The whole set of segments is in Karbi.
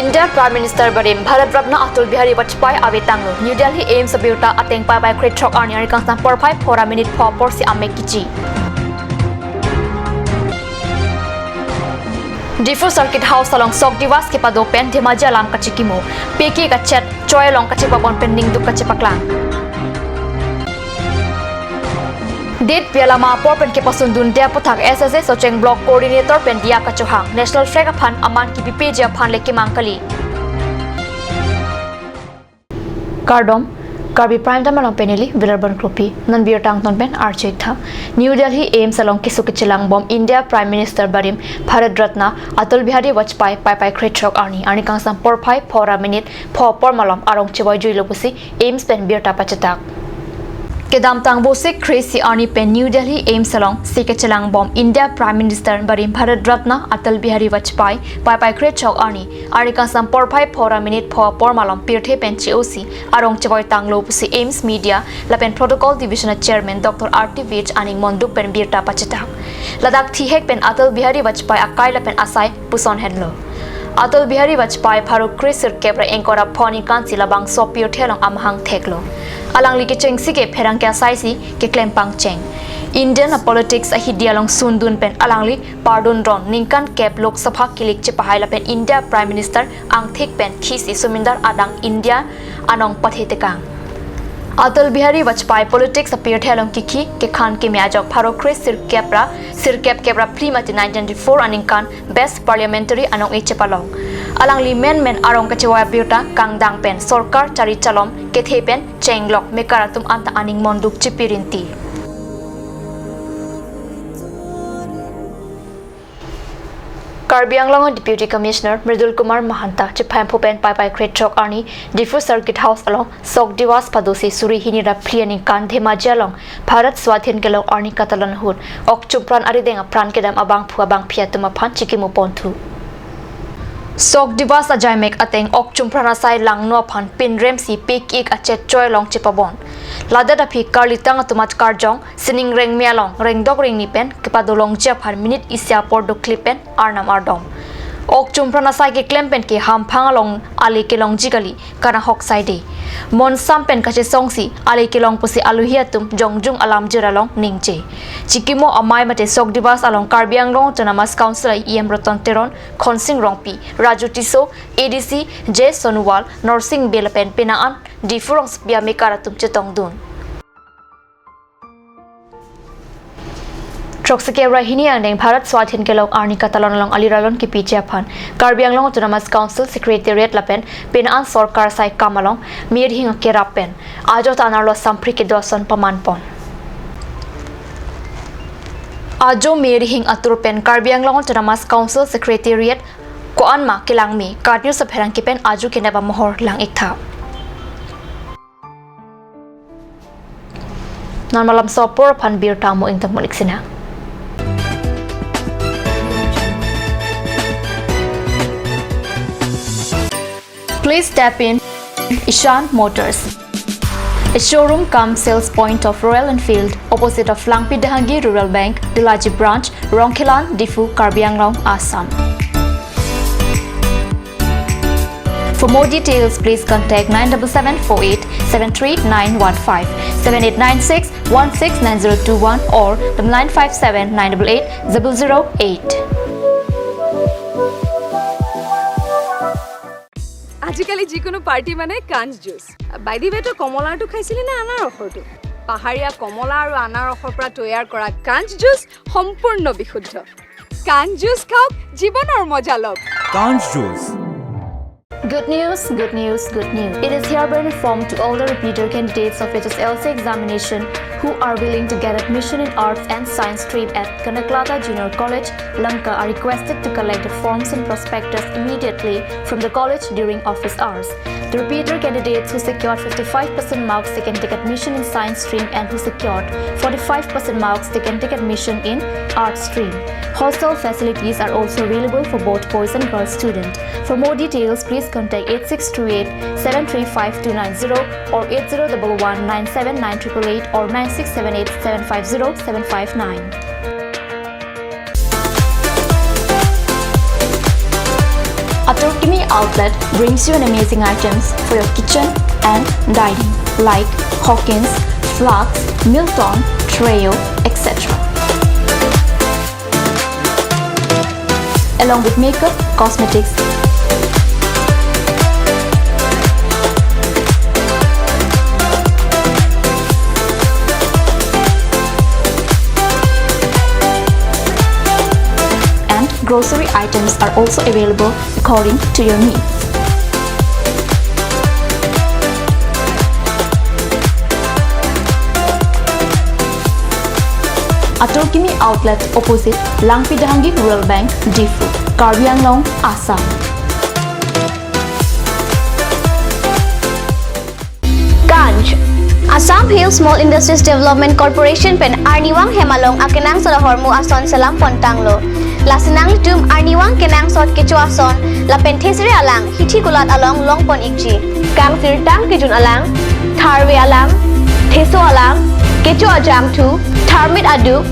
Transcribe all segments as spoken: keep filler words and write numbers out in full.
India Prime Minister barim Bharat Ratna Atal Bihari Vajpayee ave tanglo. New Delhi, AIIMS abirta ateng Paipai krethrok arni, arni kangsam porphai phongo minute pho apor si amek kechi. Diphu Circuit House along Sok Divas kepado pen Dhemaji alam kachikimo. Peki kachet choi along kachepabon pen ningduk kachepaklang. Date pi alama apor pen kepasundunde aputhak SSA Socheng Block Coordinator pen diya kachohang. National Flag aphan aman kipipeji aphan le kemang kali. Kardom, Karbi Prime Time along pen neli Viral Bon Kropi. Non birta angton pen arju-ik tha. New Delhi, AIIMS along keso kechelangbom India Prime Minister barim Bharat Ratna Atal Bihari Vajpayee Paipai krethrok arni, arni kangsam porphai phongo minute pho apor malom arong chevoijuilo pusi AIIMS pen birta pachetak. Kedamtang Vosik kre-isi arni pen New Delhi, AIIMS along si kechelangbom India Prime Minister barim Bharat Ratna Atal Bihari Vajpayee Paipai krethrok arni, arni kangsam porphai phongo minute pho apor malom pirthe pen che-osi arong chevoi tanglo pusi AIIMS Media lapen Protocol Division a Chairman Doctor R T Vij aning monduk pen birta pachetak. Ladak thihek pen Atal Bihari Vajpayee akai lapen asai puson henlo. Atal Bihari Vajpayee pharo kre-sirkep ra ingkoi ra pho aningkan si labangso apirthe along amahang theklo. Alangli kechengsi ke pherangke asai si keklem pangcheng. Indian a politics ahidi along sundun pen alangli pardon ron ningkan kep Lok Sabha kilik chepahai lapen India Prime Minister angthik pen khisi sumindar adang India anong pathe tekang. Atal Bihari Vajpayee politics apirthe along kikhi kekhan keme ajok pharo kre-sirkep ra sirkep kep ra phli mati nineteen ninety-four aningkan Best Parliamentary anong-e chepalong. Alangli menmen arong kachevoi abirta kangdang pen sorkar chari chalom kethe pen chenglok mekar atum anta aning monduk chipirinti. Karbi Anglong Deputy Commissioner Mridul Kumar Mahanta chephamphu pen Paipai krethrok arni Diphu Circuit House along Sok Divas padosi suri hini ra phli aningkan Dhemaji along Bharat Swadhin kelong arni katalon ahut ok chumpran arideng apran kedam abangphu abangphi atum aphan chikimo ponthu. Sok Divas ajaimek ateng ok chumpran asai langno aphan pinrem si peki kachet choi along chepabon. Ladak aphi karlitang atum akarjong sining rengme along rengdok rengni pen kepado longji aphan minute isi apor dokli pen arnam ardom. Ok chumpran asai keklem pen ke hamphang along ale kelongji kali, kana hok saide. Monsam pen kachesongsi ale kelong pusi alohi atum jongjung alam jir along ningje. Chikimo amei mate Sok Divas along Karbi Anglong Autonomous Council a EM Roton Teron, Khonsing Rongpi, Raju Tisso, ADC J Sonowal, Norsing Bey lapen penang an Diphu rongsopi amekar atum chetongdun. Throksi kre-ra hini angdeng Bharat Swadhin kelong arni katalon along aliralon kipiji aphan Karbi Anglong Autonomous Council Secretariat lapen penang an sorkar asai kam along mirhing akerap pen ajo ta anerlo samphri kedo ason pamanpon. Ajo mirhing atur pen Karbi Anglong Autonomous Council Secretariat ko-an ma kelangme, KAT News apherangke pen ajo kenep amohor lang-ik tha. Non malomso apor aphan birta mo ingtang mo-ik sina. Please step in Ishan Motors, a showroom cum sales point of Royal Enfield, opposite of Langpi Dehangi Rural Bank, Delaji Branch, Rongkhelan, Diphu, Karbi Anglong, Assam. For more details, please contact nine double seven four eight seven three nine one five, seven eight nine six one six nine zero two one or the nine five seven nine double eight double zero eight. আজিকালি যিকোনো পাৰ্টি মানে কাঞ্চ juice. By the ৱে, তই কমলাৰটো খাইছিলি নে আনাৰসৰটো? পাহাৰীয়া কমলা আৰু আনাৰসৰ পৰা তৈয়াৰ কৰা কাঞ্চ জুচ সম্পূৰ্ণ বিশুদ্ধ। কাঞ্চ জুচ খাওক, জীৱনৰ মজা লওক। Kanj Juice. Good news, good news, good news. It is hereby informed to all the repeater candidates of H S L C examination who are willing to get admission in Arts and Science stream at Kanaklata Junior College, Lanka are requested to collect the forms and prospectus immediately from the college during office hours. The repeater candidates who secured fifty-five percent marks, they can take admission in Science stream, and who secured forty-five percent marks, they can take admission in Arts stream. Hostel facilities are also available for both boys and girls student. For more details, please contact eight six two eight seven three five two nine zero or eight zero double one nine seven nine triple eight or nine six seven eight seven five zero seven five nine. Atur Kimi Outlet brings you an amazing items for your kitchen and dining, like Hawkins, flasks, Milton, Treo, et cetera, along with makeup, cosmetics, and grocery items are also available according to your needs. Atur Kimi Outlet, opposite Langpi Dehangi Rural Bank, Diphu, Karbi Anglong, Assam. Ganj. Assam Hill Small Industries Development Corporation pen arnivang hem along akenangsot ahormu ason selam pontanglo. Lasi nanglitum arnivang kenangsot kecho ason lapen thesere alang hithi kulat along longpon ikji. Kangsirtang kejun alang, tharve alang, theso alang, kecho ajangthu, tharmit aduk,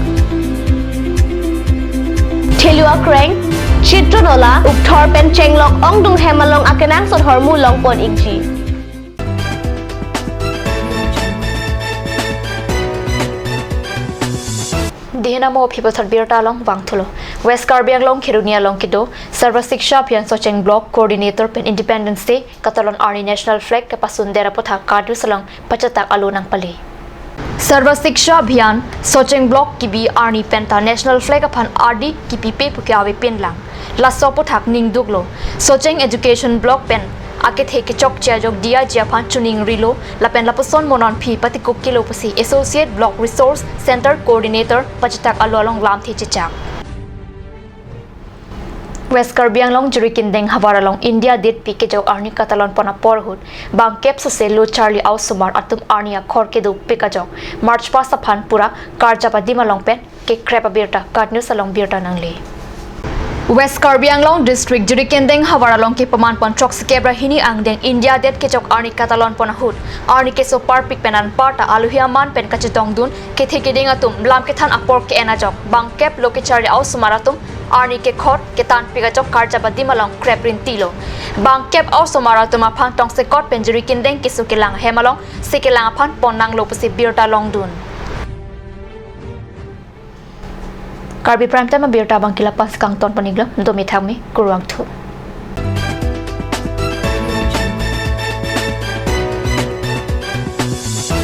thelu akreng, chitron ola, ukthor pen chenglok ongdung hem along akenangsot ahormu longpon ikji. Dihena mo phipathot birta along vangthulo. West Karbi Anglong Kheroni along kedo Sarva Shiksha Abhiyan Socheng Block Coordinator pen Independence Day katalon arni National Flag kepasundet aputhak Karbi Anglong pachatak alo nangpale. Sarva Shiksha Abhiyan Socheng Block kebi arni penta National Flag aphan ardi kepipe puke avepin lang. Laso aputhak ningduklo. Socheng Education Block pen akethe kechokche ajok D I G aphan chuning rilo, lapen lapuson mo non aphi patikuk kilo pusi Associate Block Resource Center Coordinator pachatak alo along lamthe chechak. West Karbi Anglong Jirikindeng havar along India Date pi kejok arni katalon pon apor ahut bangkep sose lo charli a-osomar atum arni akhor kedopik ajok March pas aphan pura karjap adim along pen kekrep abirta KAT News along birta nangle. West Karbi Anglong District Jirikindeng havar along kepaman pon throksi kep ra hini angdeng India Date kejok arni katalon pon ahut arni keso parpik pen anparta alohi aman pen kachedongdun kethe keding atum lam kethan apor ke-en ajok bangkep lo kecharli a-osomar atum arni kekhor ketanpik ajok karjap adim along krep rintilo. Bangkep a-osomar atum aphan tongsekot pen Jirikindeng keso kelang hem alongsi kelang aphan pon nanglo pusi birta longdun. Karbi Prime Time abirta abangke la-an pensi kangton pon-iklo, dome thakme, kurvangthu.